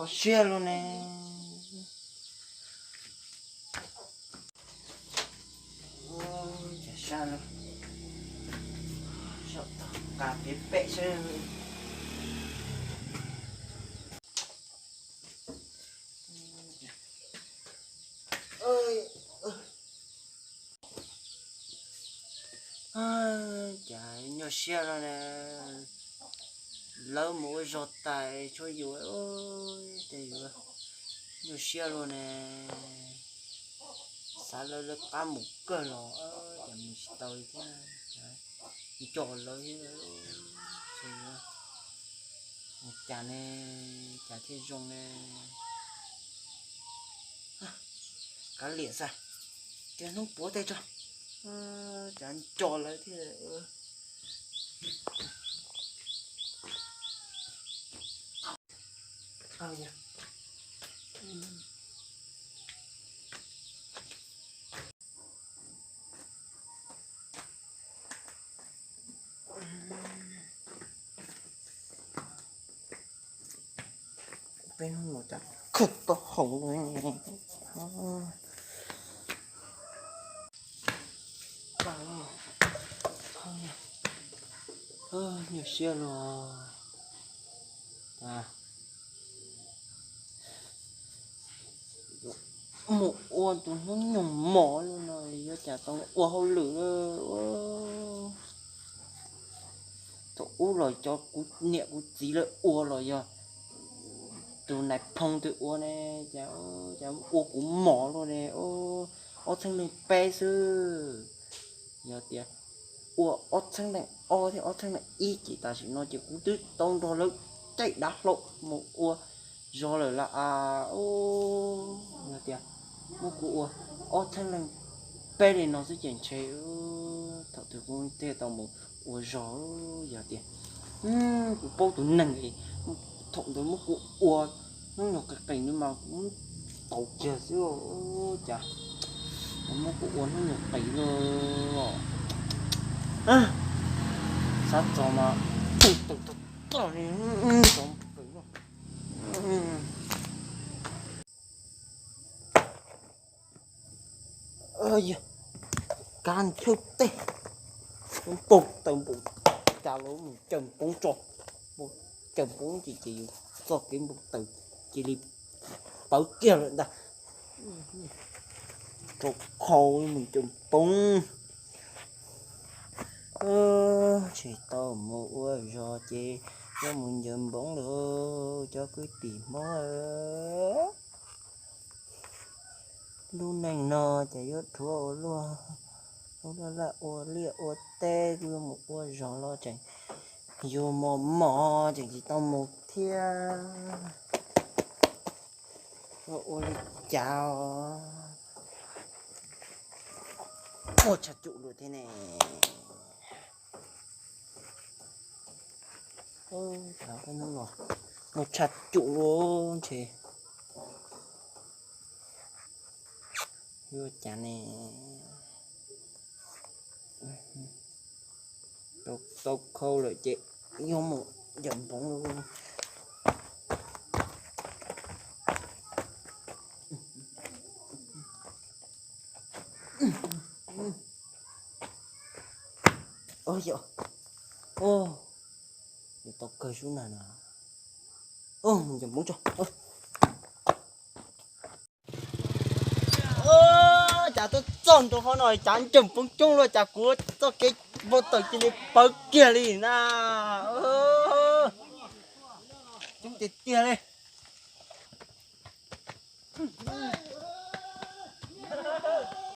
Siab lug ne. Cas sab lug, zaum tau qa pem pem sab. Cas nyuaj siab no ne, lawv mus ua zog tas tshuav yus ces yus nyuaj siab luaj ne. Xav lawv lawv qab mus kawg los cas mus tsis tau li thiab, nco lawv thiab. Mus cas ne, cas thiaj zoo ne. Kav liam xwb, tias hnub puav tej tso, cas nco lawv thiab. Peb hnub no cas khaws tau haum. Nyuaj siab los. Mus ua tus hnub nyoog mos no yuav cas tau ua hauj lwm. Thaum ub los cov kuv niam kuv txiv lawv ua los yog tus nais phoo twg ua ne, cas ua kuv mos luaj ne. Ob txheeb leej peb xwb, yog tias ua ob txheeb leej ob thiab ob txheeb leej ib ces tam sim no ces kuv twb tau nrog lawv caij dav hlau mus ua zog lawm las as. Yog tias muab kuv ua ob txheeb leej peb li no xwb ces ntshe thaum twg kuv thiaj tau mus ua zog. Yog tias kuv paub tus neeg es thaum ntawd muab kuv ua hnub nyoog qis qis no mas kuv tau kiag xwb. Cas muab kuv ua hnub nyoog qis no, xav txog mas tau tau tau li. Yog kab nchawj teg, npau taws npaum cas los mus caws poob tso, mus caws poob ces ces yus txoj kev npau taws cia li pawv kiag lawm ntag. Rau khau mus caws poob. Tsis tau mus ua zog ces yuav mus ncaws npoob lawm cov kwv tij Hmoob. Lub neej no ces yuav rhuav ua luaj, ua laj ua liaj ua teb, yuav mus ua zog los tseem yuav mos mos tseem tsis tau mus thiab. Ua li cas muaj tshaj cum luaj thiab ne. Hnub no muaj tshaj cum luaj ntshe. Yuav cas ne, tau khau lawm ces yuav mus ncaws npoob. Yog, yuav tau kawg sub nag no. Mus ncaws npoob tso. Cas tuaj txog ntua qhov no cas ncaws npoob coob luaj, cas kuv txoj kev npau taws cia li pawv kiag li na. Coob tiag tiag li.